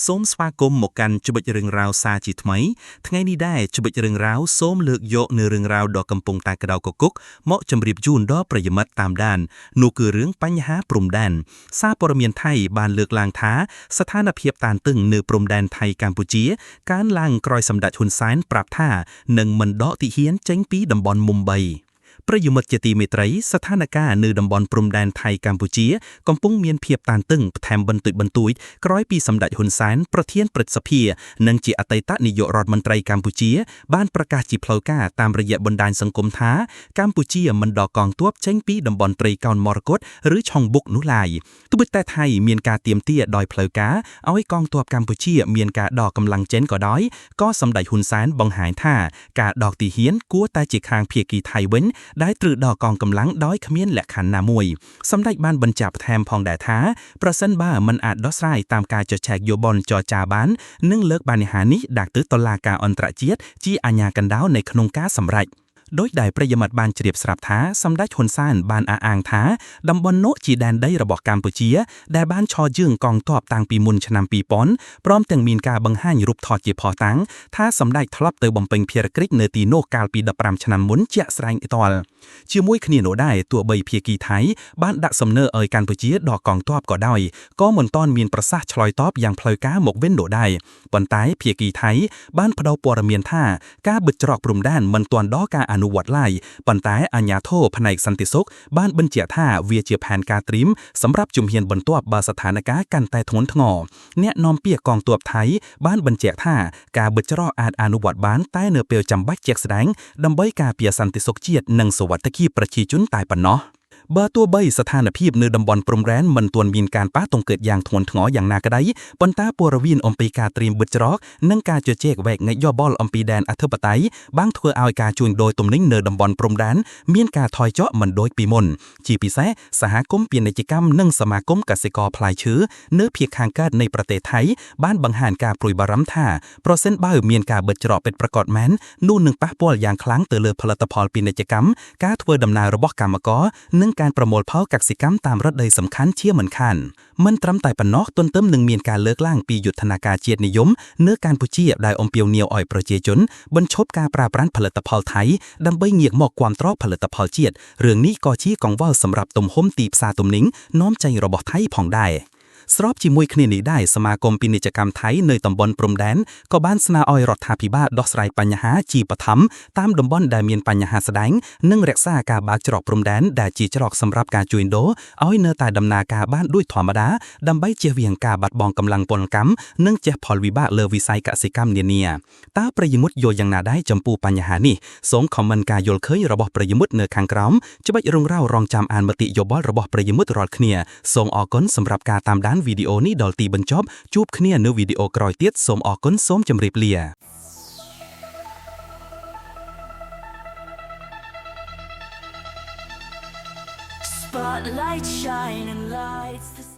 សូមស្វាគមន៍មកកាន់ច្បិចរឿងរ៉ាវសារជាថ្មីថ្ងៃនេះដែរច្បិចរឿងរ៉ាវសូមលើកយកនូវរឿងរ៉ាវដ៏កំពុងតែក្តៅគគុកមកជម្រាបជូនដល់ប្រិយមិត្តតាមដាននោះគឺរឿងបញ្ហាព្រំដែនសារព័ត៌មានថៃបានលើកឡើងថាស្ថានភាពតានតឹងនៅព្រំដែនថៃកម្ពុជាកើនឡើងក្រោយសម្ដេចហ៊ុនសែនប្រាប់ថានឹងមិនដកទាហានចេញពីតំបន់មុំ3ប្រិយមិត្តជាទីមេត្រីស្ថានភាពនៅតំបន់ព្រំដែនថៃកម្ពុជាកំពុងមានភាពតានតឹងបន្ថែមបន្តិចបន្តួចក្រោយពីសម្ដេចហ៊ុនសែនប្រធានព្រឹទ្ធសភានិងជាអតីតនាយករដ្ឋមន្ត្រីកម្ពុជាបានប្រកាសជាផ្លូវការតាមរយៈបណ្ដាញសង្គមថាកម្ពុជាមិនដកកងទ័ពចេញពីតំបន់ត្រីកោណមរកតឬឆុងបុកនោះឡើយទោះបីតែថៃមានការទាមទារដោយផ្លូវការឲ្យកងទ័ពកម្ពុជាមានការដកកម្លាំងចេញក៏ដោយក៏សម្ដេចហ៊ុនសែនបង្ហាញថាការដកទាហានគួរតែជាខាងភាគីថៃវិញដែលត្រូវដកកងកម្លាំងដោយគ្មានលក្ខខណ្ឌណាមួយសម្ដេចបានបញ្ជាក់បន្ថែមផងដែរថាប្រសិនបើមិនអាចដោះស្រាយតាមការជជែកយោបល់ចរចាបាននឹងលើកបញ្ហានេះដាក់ទៅតុលាការអន្តរជាតិជាអាជ្ញាកណ្ដាលនៅក្នុងការសម្រេចដោយដែលប្រិយមិត្តបានជ្រាបស្រាប់ថាសម្ដេចហ៊ុនសែនបានអះអាងថាតំបន់នោះជាដែនដីរបស់កម្ពុជាដែលបានឈរជើងកងទ័ពតាំងពីមុនឆ្នាំ2000ព្រមទាំងមានការបង្ហាញរូបថតជាភស្តុតាងថាសម្ដេចធ្លាប់ទៅបំពេញភារកិច្ចនៅទីនោះកាលពី15ឆ្នាំមុនជាក់ស្ដែងផ្ទាល់ជាមួយគ្នានោះដែរទោះបីភាគីថៃបានដាក់សំណើឲ្យកម្ពុជាដកកងទ័ពក៏ដោយក៏មិនទាន់មានប្រសាសន៍ឆ្លើយតបយ៉ាងផ្លូវការមកវិញនោះដែរប៉ុន្តែភាគីថៃបានផ្ដល់ព័ត៌មានថាការបិទច្រកព្រំដែនមិនទាន់ដល់ការអនុវត្តឡើយប៉ុន្តែអាជ្ញាធរផ្នែកសន្តិសុខបានបញ្ជាក់ថាវាជាផែនការត្រៀមសម្រាប់ជំហានបន្ទាប់បើស្ថានភាពកាន់តែធ្ងន់ធ្ងរអ្នកនាំពាក្យកងទ័ពថៃបានបញ្ជាក់ថាការបិទច្រកអាចអនុវត្តបានតែនៅពេលចាំបាច់ជាក់ស្ដែងដើម្បីការពារសន្តិសុខជាតិនិងសុវត្ថិភាពប្រជាជនតែប៉ុណ្ណោះបើទោះបីស្ថានភាពនៅតំបន់ព្រំដែនមិនទាន់មានការប៉ះទង្គិចយ៉ាងធ្ងន់ធ្ងរយ៉ាងណាក្តីប៉ុន្តែព័ត៌មានអំពីការត្រៀមបិទច្រកនិងការជជែកវែកញែកយោបល់អំពីដែនអធិបតេយ្យបានធ្វើឲ្យការជួញដូរទំនិញនៅតំបន់ព្រំដែនមានការថយចុះមិនដូចពីមុនជាពិសេសសហគមន៍ពាណិជ្ជកម្មនិងសមាគមកសិករផ្លែឈើនៅភាគខាងកើតនៃប្រទេសថៃបានបង្ហាញការព្រួយបារម្ភថាប្រសិនបើមានការបិទច្រកពិតប្រាកដមែននោះនឹងប៉ះពាល់យ៉ាងខ្លាំងទៅលើផលិតផលពាណិជ្ជកម្មការធ្វើដំណើររបស់កម្មករនិងការប្រមូលផលកសិកម្មតាមរដូវសំខាន់ជាមិនខានមិនត្រឹមតែប៉ុណ្ណោះទន្ទឹមនឹងមានការលើកឡើងពីយុទ្ធនាការជាតិនិយមនៅកម្ពុជាដែលអំពាវនាវឲ្យប្រជាជនបញ្ឈប់ការប្រើប្រាស់ផលិតផលថៃដើម្បីងាកមកគាំទ្រផលិតផលជាតិរឿងនេះក៏ជាកង្វល់សម្រាប់ទំហំទីផ្សារទំនិញនាំចេញរបស់ថៃផងដែរស្របជាមួយគ្នានេះដែរសមាគមពាណិជ្ជកម្មថៃនៅតំបន់ព្រំដែនក៏បានស្នើឲ្យរដ្ឋាភិបាលដោះស្រាយបញ្ហាជាបឋមតាមតំបន់ដែលមានបញ្ហាស្ដែងនិងរក្សាការបើកច្រកព្រំដែនដែលជាច្រកសម្រាប់ការជួញដូរឲ្យនៅតែដំណើរការបានដូចធម្មតាដើម្បីជៀសវាងការបាត់បង់កម្លាំងពលកម្មនិងជះផលវិបាកលើវិស័យកសិកម្មនានាតើប្រិយមិត្តយល់យ៉ាងណាដែរចំពោះបញ្ហានេះសូមខមមិនការយល់ឃើញរបស់ប្រិយមិត្តនៅខាងក្រោមច្បាច់រងរៅរងចាំអានមតិយោបល់របស់ប្រិយមិត្តរាល់គ្នាសូមអរគុណសម្រាប់ការតាមដានវីដេអូនេះដល់ទីបញ្ចប់ជួបគ្នានៅវីដេអូក្រោយទៀតសូមអរគុណសូមជម្រាបលា Spotlight shining lights the